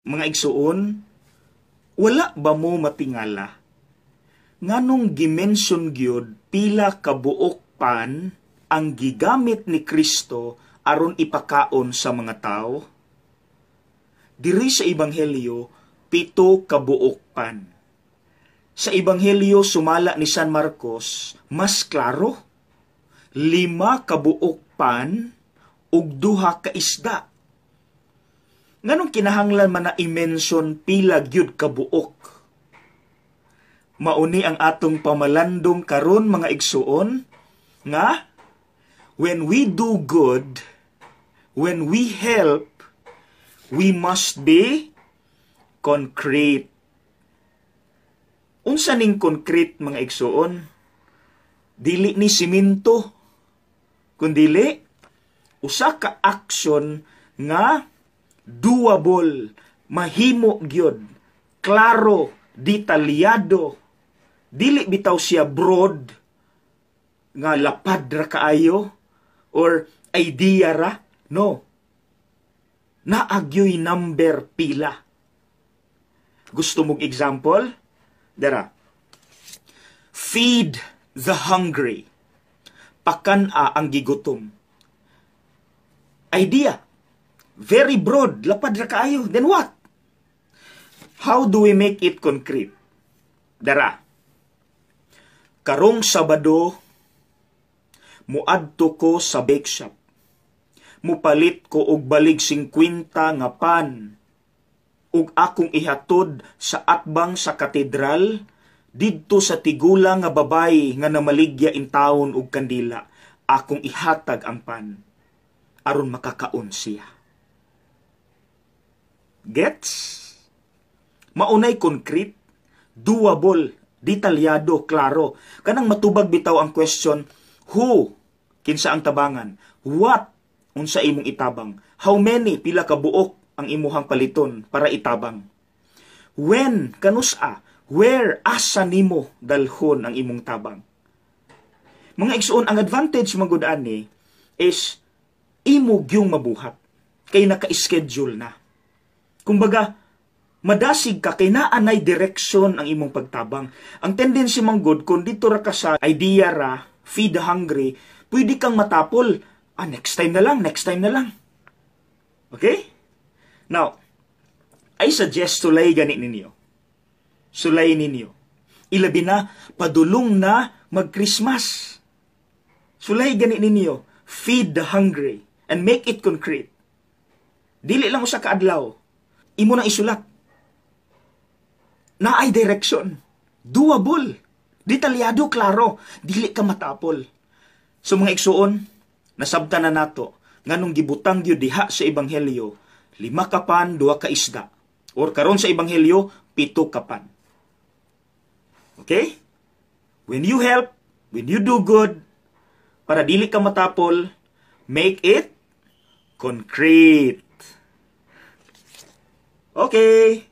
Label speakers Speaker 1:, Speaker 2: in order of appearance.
Speaker 1: Mga igsuon, wala ba mo matingala? Nganong gimension gyud pila ka buok pan ang gigamit ni Kristo aron ipakaon sa mga tao? Diri sa Ebanghelyo, 7 ka buok pan. Sa Ebanghelyo sumala ni San Marcos, mas klaro, 5 ka buok pan ug 2 ka isda. Nganong kinahanglan man na i-mention pila gyud ka buok? Mauni ang atong pamalandong karon, mga igsuon, nga when we do good, when we help, we must be concrete. Unsa ning concrete, mga igsuon? Dili ni simento, kundili usa ka action nga doable, mahimo gyud, klaro, detalyado. Dili bitaw siya broad nga lapad ra kaayo or idea ra, no. Naa gyoy number, pila. Gusto mong example? Dara. Feed the hungry. Pakan-a ang gigutom. Idea. Very broad, lapad ra kaayo. Then what? How do we make it concrete? Dara. Karong Sabado, muadto ko sa bake shop. Mupalit ko og balig 50 nga pan ug akong ihatod sa atbang sa katedral didto sa tigulang nga babay nga namaligya intawon og kandila. Akong ihatag ang pan aron makakaon siya. Gets? Maunay concrete, doable, detalyado, klaro. Kanang matubag bitaw ang question, who, kinsa ang tabangan, what, unsa imong itabang, how many, pila ka buok ang imuhang paliton para itabang. When, kanusa, where, asa nimo dalhon ang imong tabang. Mga igsuon, ang advantage man gud ani is imo gyung mabuhat kay naka-schedule na. Kumbaga, madasig ka kay naa nay direction ang imong pagtabang. Ang tendency man gud kung dito ra ka sa idea ra, feed the hungry, pwede kang matapol. Ah, next time na lang, next time na lang. Okay? Now, I suggest sulay gani ninyo. Sulay ninyo. Ilabi na, padulong na mag-Christmas. Sulay gani ninyo. Feed the hungry and make it concrete. Dili lang usa ka adlaw. Imo nang isulat. Naay direction. Doable. Detalyado, klaro. Dili ka matapol. So mga igsuon, nasabtan na nato nganong gibutang gyud diha sa Ebanghelyo, 5 ka pan, 2 ka isda. Or karon sa Ebanghelyo, 7 ka pan. Okay? When you help, when you do good, para dili ka matapol, make it concrete. Okay.